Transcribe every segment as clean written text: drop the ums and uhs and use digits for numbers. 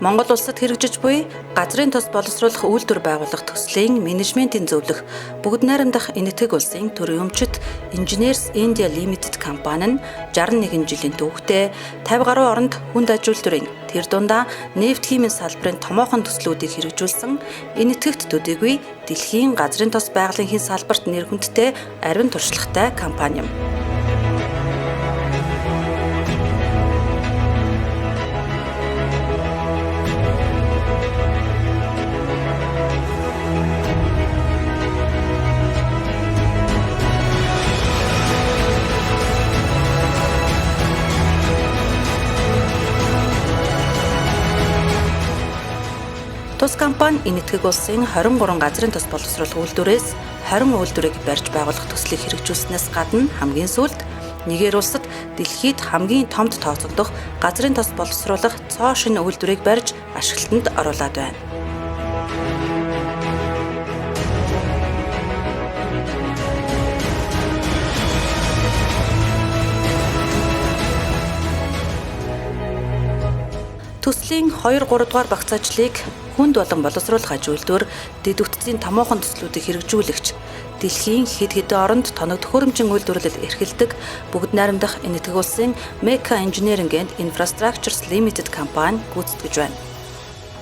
Монгол улсад хэрэгжиж буй газрын тос боловсруулах үйлдвэр байгуулах төслийн менежментийн зөвлөх бүгд найрамдах Энэтхэг улсын төрийн өмчт Engineers India Limited компани нь 61 жилийн түүхтэй 50 гаруй оронд хүнд аж үйлдвэрийн тэр дундаа нефть химийн салбарын томоохон төслүүдийг хэрэгжүүлсэн Энэтхэгт төдийгүй дэлхийн газрын тос байгалийн хийн салбарт нэр хүндтэй ариун туршлагатай компани юм. Тус компани Энэтхэг улсын 23 газрын тос боловсруулах үйлдвэрээс 20 үйлдвэрийг барьж байгуулах төслийг хэрэгжүүлснээс гадна хамгийн сүүлд Нигер улсад дэлхийд хамгийн томд тооцогдох газрын тос боловсруулах цоо шинэ үйлдвэрийг барьж ашиглалтанд оруулаад байна. Төслийн 2 3 дугаар багц ажлыг хүнд болон боловсруулах аж үйлдвэр дэд бүтцийн томоохон төслүүдийг хэрэгжүүлэгч дэлхийн хэд хэдэн оронд тоног төхөөрөмжийн үйлдвэрлэл эрхэлдэг бүгд найрамдах Энэтхэг улсын Mecca Engineering and Infrastructures Limited компани гүйцэтгэж байна.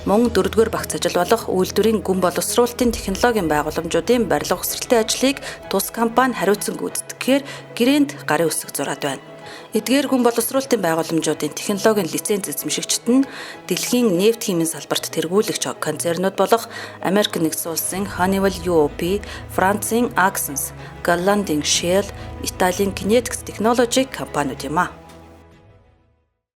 Мөн 4-р багц ажил болох үйлдвэрийн гүн боловсруулалтын технологийн байгууламжуудын барилга өсрэлтийн ажлыг тус компани хариуцсан гүйцэтгэхээр гэрээнд гарын үсэг зураад байна. Эдгээр гүн боловсруулалтын байгууламжуудын технологийн лиценз эзэмшигчид нь дэлхийн нефть химийн салбарт тэргүүлэгч концернууд болох Америк нэгдсэн улсын Honeywell UOP, Францын Axens, Голландын Shell, Италийн Kinetics Technology компаниуд юм а.